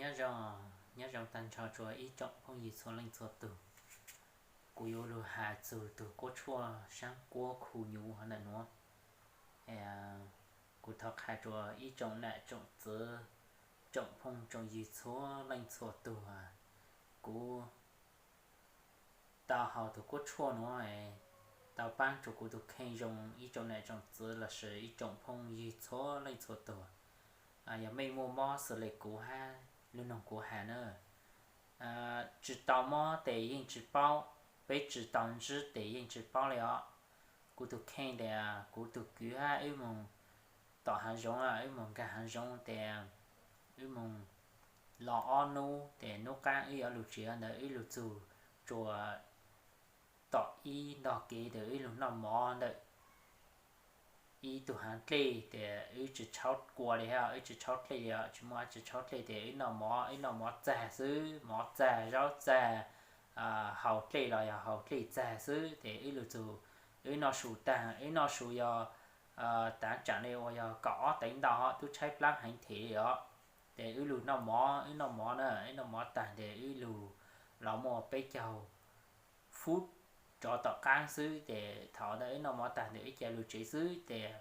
Nyob zoo, nyob zoo tag nrho rua ib tsoom phooj ywg txhua leej txhua tug. Kuv yuav lug has txug tug kuab tshuaj saab kuab khu nyuv hov ntawm nuav. Kuv thov qha rua ib tsoom nam tsoom txwv, tsoom phooj tsoom ywg txhua leej txhua tug, kuv tau haus tug kuab tshuaj nuav tau paab rua kuv tug kheej zoo. Ib tsoom nam tsoom txwv lossis ib tsoom phooj ywg txhua leej txhua tug, yog mej muaj mob xws le kuv hab lug noog kuv has na, tsi tau mob tes yeej tsi paub, peb tsi tau ntsib tes yeej tsi paub le os. Kuv tug kheej tes kuv tug kwv hab wb moog tom haav zoov, wb moog nkaag haav zoov tes wb moog los ob nub tes nub qaab wb yuav lug tsev ntawd wb lug txug rua tom ib ntog kev tes wb lug noj mov ntawm ib tug haav dlej tes wb tsi tshauv kua le hab wb tsi tshauv dlej le os, tsi muaj dlaab tsi tshauv dlej tes wb noj mov, wb noj mov txag xwb, mov txag, zaub txag, haus dlej los yog haus dlej txag xwb tes wb lug txug, wb noj su taag, wb noj su yog taav tsaam le uas yog kaum ob teev ntau tub tshaib plaab heev them os. Tes wb lug noj mov, wb noj mov na, wb noj mov taag tes wb lug los muaj peb caug fub rov tom qaab xwb tes thaum ntawd wb noj mov taag tes wb ca lug tsev xwb tes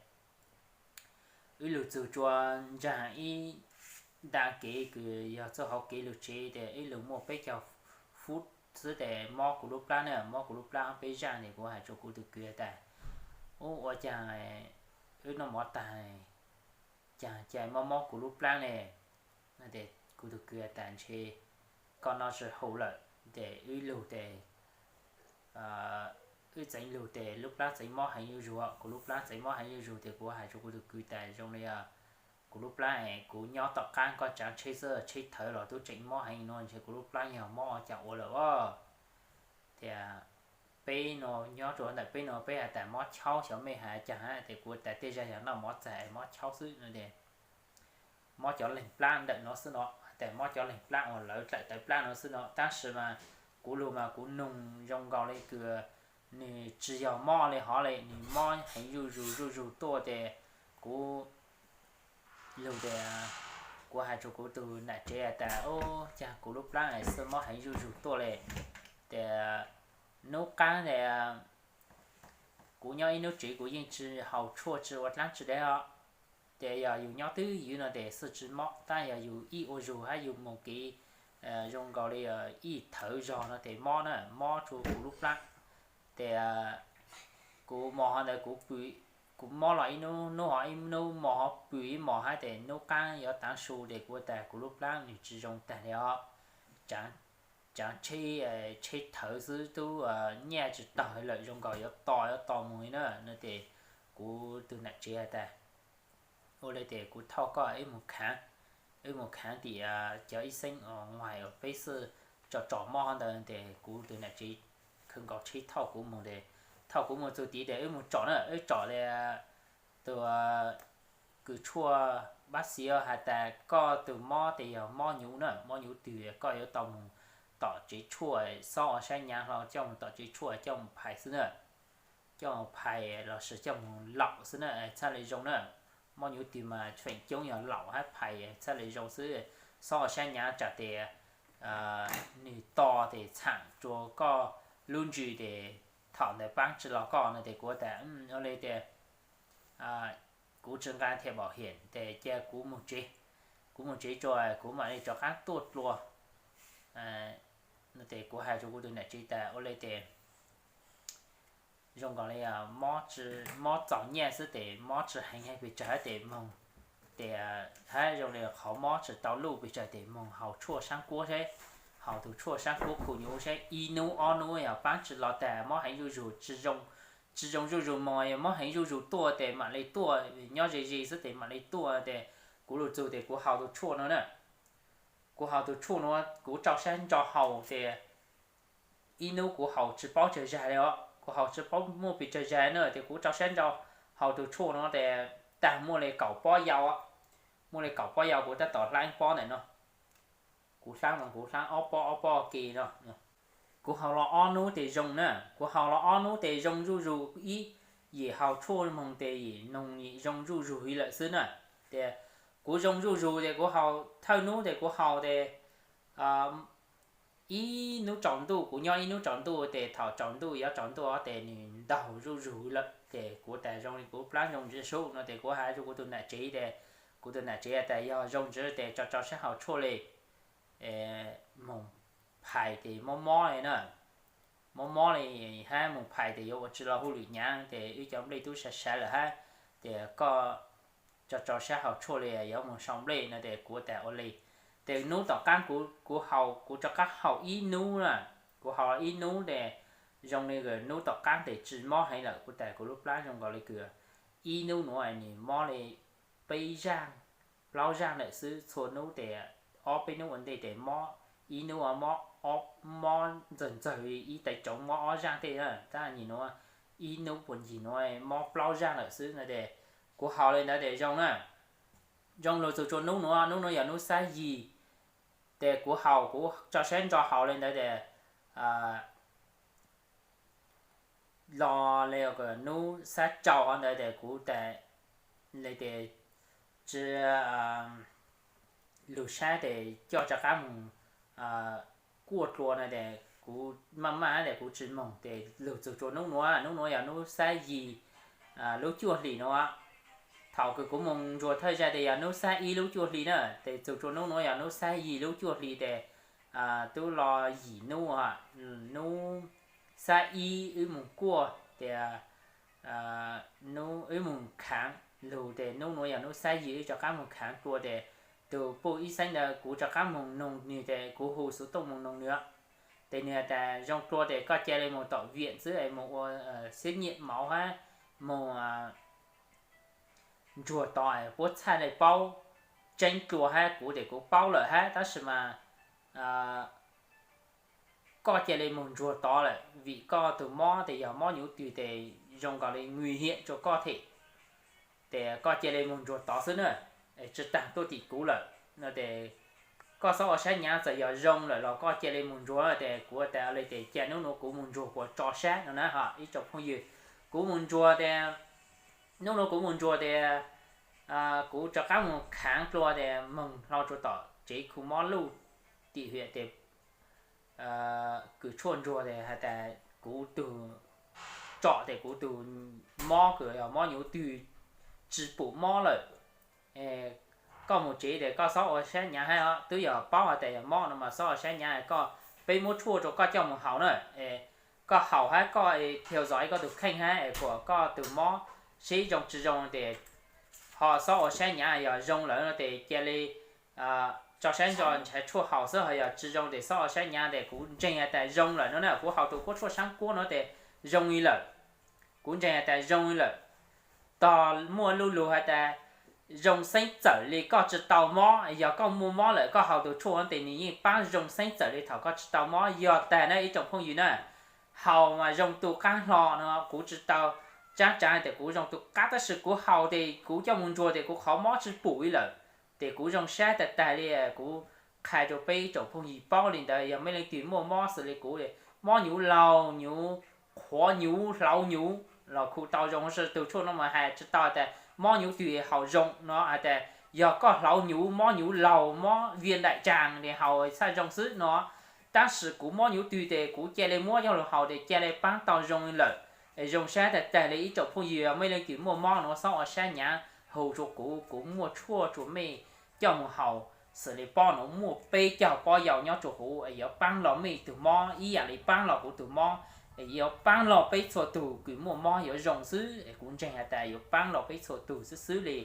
wb lug txug rua nraag ib nta kev kws yog txuj hauv kev lug tsev tes wb lug muaj peb caug fub xwb tes mob kuv lub plab na, mob kuv lub plab ob peb zaaj tes kuv has rua kuv tug kwv tas, ub ua caag wb noj mov taag caag ca mob mob kuv lub plab ne? Kuv tug kwv tas ntshe koj noj tsi haum lawm tes wb lug tes wb txeev lug tes lub plab txeev mob heev zuj zug, kuv lub plab txeev mob heev zuj zug tes kuv has rua kuv tug kwv tas zoo le kuv lub plab es kuv nyob tom qaab koj tsaav tsheb xwb, tsheb thawv los tub tseem mob heev no ntshe kuv lub plab yog mob caag ua lawm os. Tias peb no nyob rua ntawm peb no peb has tas mob chaub, xyov mej has caag hab tes kuv tas tej zag yog noj mov txag mob chaub xwb no tes mob cov leeg plab ntawm no xwb no, tas mob cov leeg plab uas lawv dlaim tawv plab no xwb no. Tab sis mas kuv lug mas kuv noog zoo nkaus le kws nwg tsi yog mob le hov le, nwg mob heev zuj zug zuj zug tuaj tes kuv lug tes kuv has rua kuv tug nam tsev tas, ub caag kuv lub plab xwb mob heev zuj zug tuaj le. Tes nub qaab tes kuv nyob ib nub tsev kuv yeej tsi haus tshuaj tsi ua dlaab tsi dlaab os. Tes yog yus nyob twb ywv no tes xwb tsi mob, tab yog yus ib ua zug hab yus moog kev zoo nkaus le ib thawv zog no tes mob na, mob rua kuv lub plab. Tes kuv mos hov ntawd kuv pw, kuv mob los ib nub, nub hov ib nub, mos hov pw ib mos hab tes nub qaab yuav taav su tes kuv tas kuv lub plab nwg tsi zoo taag le os. Tsaav tsheb, tsheb thawv xwb tub nyaj tsi taug lawm, zoo nkaus yuav to yuav to moog li na no tes kuv tug nam tsev tas, ua le tes kuv thauj koj wb moog khaav, wb moog khaav tim cov ib xeeb uas peb xwb tso tsom mob hov ntawd tes kuv tug nam tsev khawb nkaus tsheb thauj kuv moog tes, thauj kuv moog txug tid tes wb moog tsom na, wb tsom le tug kws tshuaj pab xi has tas koj tug mob tes yog mob nyuv na, mob nyuv twg koj yuav tau moog tom tsev tshuaj, xob ua sab nyaav hlo coj moog tom tsev tshuaj coj moog phais xwb na, coj moog phais lossis coj moog laum xwb na, txhaj le zoo na. Mob nyuv twg mas feem coob yog laum hab phais txhaj le zoo xwb, xob ua sab nyaav tsam tes nwg to tes txhaam rua koj lub ntsws tes thaum ntawd paab tsi los koj no tes kuv tas, ua le tias kuv tsi nqa thiab npaum hiam tes cia kuv moog tsev, kuv moog tsev rua kuv mam li rov qaab tuaj dlua no tes kuv has rua kuv tug nam tsev tas, ua le tes zoo nkaus le mob txaus nyaj xwb tes mob tsi heev hab pes tsawg hab tes moog, tes hab zoo le qhov mob tsi tau luj pes tsawg tes moog haus tshuaj saab kuab seb, haus tug tshuaj saab kuab khu nyuv seb ib nub ob nub yog paab tsi los tas mob heev zuj zug, tsi zoo zuj zug moog, yog mob heev zuj zug tuaj tes mam le tuaj, nyob ze ze xwb tes mam le tuaj tes kuv lug txug tes kuv haus tug tshuaj no na. Kuv haus tug tshuaj no, kuv rau sab ntso haus tes ib nub kuv haus tsi paub tsawg zag le os, kuv haus tsi paub muaj pes tsawg zag na tes kuv rau sab ntso haus tug tshuaj no tes tag muaj le kaum pob yau, muaj le kaum pob yau kuv tab tom hlaab pob ntawm no, kuv hlaab no kuv hlaab ob pob ob pob ke no. Kuv haus los ob nub tes zoo na, kuv haus los ob nub tes zoo zuj zug, ib yim haus tshuaj moog tes yim noog yim zoo zuj zug li lawm xwb na. Tes Kuv zoo zuj zus ces kuv haus, thawj hnub ces kuv haus ces ib hnub tsaus ntuj, kuv nyob ib hnub tsaus ntuj ces thaum tsaus ntuj yuav tsaus ntuj tes nws ntaug zuj zus lawm ces kuv tas zoo li kuv plab zoo ntsis sub no ces kuv hais rau kuv tus nam tsev ces kuv tus nam tsev tas yog zoo ntsis ces tso tso sab hauv tshuaj li, moog phais ces mob mob li na, mob mob li hab moog phais ces yuav ua tsi lo hauj lwm nyaav ces wb cov nplej tub sav sav lawm hab, ces koj tso tso sab hauv tshuaj li yuav moog sau nplej no ces kuv tas ua li. Ces hnub tom qaab kuv haus, kuv rov qaab haus ib hnub na, kuv haus ib hnub ces zoo li hnub tom qaab ces tsi mob heev lawm, kuv tas kuv lub plab zoo nkaus li kws ib hnub nuav nws mob li peb zaaj, plaub zaaj lawm xwb, txhua hnub ces ob peb hnub ua ntej ces mob, ib hnub mob, mob ntxawg ntxawg li ib teg tsoob mob ob zaaj tej na, tab nyim nuav ib hnub puag ncig nuav mob plaub zaaj lawm xwb no ces kuv haus li ntawd ces zoo na, zoo lug txug tsua hnub nuav, hnub nuav yog hnub xab yig, ces kuv haus, kuv tso sab ntso haus li ntawd ces los li hnub xab rau ntawd ces kuv tas li ces tsi lug sab ces coj rov qaab moog kuaj dlua no ces kuv maj maj tas kuv tsi moog ces lug txug tsua hnub nuav, hnub nuav yog hnub xab yig lub cuaj hlis nuav. Thaum kws kuv moog ntsuag thawj zag ces yog hnub xab ib lub cuaj hli na, ces txug tsua hnub nuav yog hnub xab yig lub cuaj hli ces tub lo yim hnub, hnub xab ib wb moog kuaj tias wb moog khaav lug ces hnub nuav yog hnub xab yig wb rov qaab moog khaav dlua ces tug puj ib xeeb ntawd kuv rov qaab moog noog nwg ces kuv hu xuv tooj moog noog nwg, ces nwg has tas zoo dlua ces koj ca le moog tom viam xwb es moog ua xiab nyam mauv hab moog ntsuag tod puab txhaj le paub tseeb dlua hab, kuv ces kuv paub lawm hab tab sis mas koj ca le moog ntsuag tod lawm vim koj tug mob ces yog mob nyuv twg ces zoo nkaus li nguy hiểm rua koj thiab, ces koj ca le moog ntsuag tod xwb na, tsi taag tuaj tim kuv lawm no ces koj xob ua sab nyaav, txawm yog zoo lawm los koj ca le moog ntsuag ces kuv tas le ces ca hnub nuav kuv moog ntsuag kuas tso sab no na ho ib tsoom phooj ywg, kuv moog ntsuag tas hnub nuav kuv moog ntsuag tas kuv rov qaab moog khaav dlua tas moog hlo rua tom tsev khu mob luj tim hiam tas kws tshuaj ntsuag tas has tas kuv tug tsom tas kuv tug mob kws yog mob nyuv twg tsi pum mob lawm. Koj moog tsev tas koj xob ua sab nyaav hab os, twb yog paub has tas yog mob no mas xob ua sab nyaav, koj peb muab tshuaj rua koj coj moog haus na, koj haus hab koj theo dõi koj tug kheej hab es kuas koj tug mob seb zoo tsi zoo tas ho xob ua sab nyaav, yog zoo lawm no tas ca le tso sab ntso nrhav tshuaj haus xwb, ho yog tsi zoo tas xob ua sab nyaav tas kuv ntseeg has tas zoo lawm no na, kuv haus tug kuab tshuaj saab kuab no tas zoo li lawm, kuv ntseeg has tas zoo li lawm. Tog muaj luj lug has tas zoo xeeb txawm li koj tsi tau mob, yog koj muaj mob lawm koj haus tug tshuaj no tas nwg yeej paab zoo xeeb txawm li thaum koj tsi tau mob, yog tas na ib tsoom phooj ywg na, haus mas zoo tu qaab hlo no kuv tsi tau tsaab tsav tas kuv zoo tu qab tab sis kuv haus tas kuv coj moog ntsuag tas kuv qhov mob tsi pum li lawm, tas kuv zoo sab tag tag li. Kuv qha rua peb tsoom phooj ywg paub li ntawd, yog mej leej twg muaj mob xws li kuv, mob nyuv laug nyuv, qhuav nyuv, hlauv nyuv los khu tau zoo, tug tshuaj no mas has tsi tau tas mob nyuv twg haus zoo no has tas yog koj hlauv nyuv, mob nyuv laug, mob viêm đại tràng li haus txhaj zoo xwb no, tab sis kuv mob nyuv twg tas kuv ca le muab coj lug haus tas ca le paab tau zoo li lawm. Es zoo sab tag tag li ib tsoom phooj ywg, mej leej twg muaj mob no xob ua sab nyaav, hu rua kuv, kuv muaj tshuaj rua mej coj moog haus, xws li pob no muaj peb caug pob yau nyob rua huv es yuav paab lo mej tug mob ib yam li paab lo kuv tug mob, es yuav paab lo peb txhua tug kws muaj mob yuav zoo xwb, es kuv ntseeg has tas yuav paab lo peb txhua tug xwb xwb li.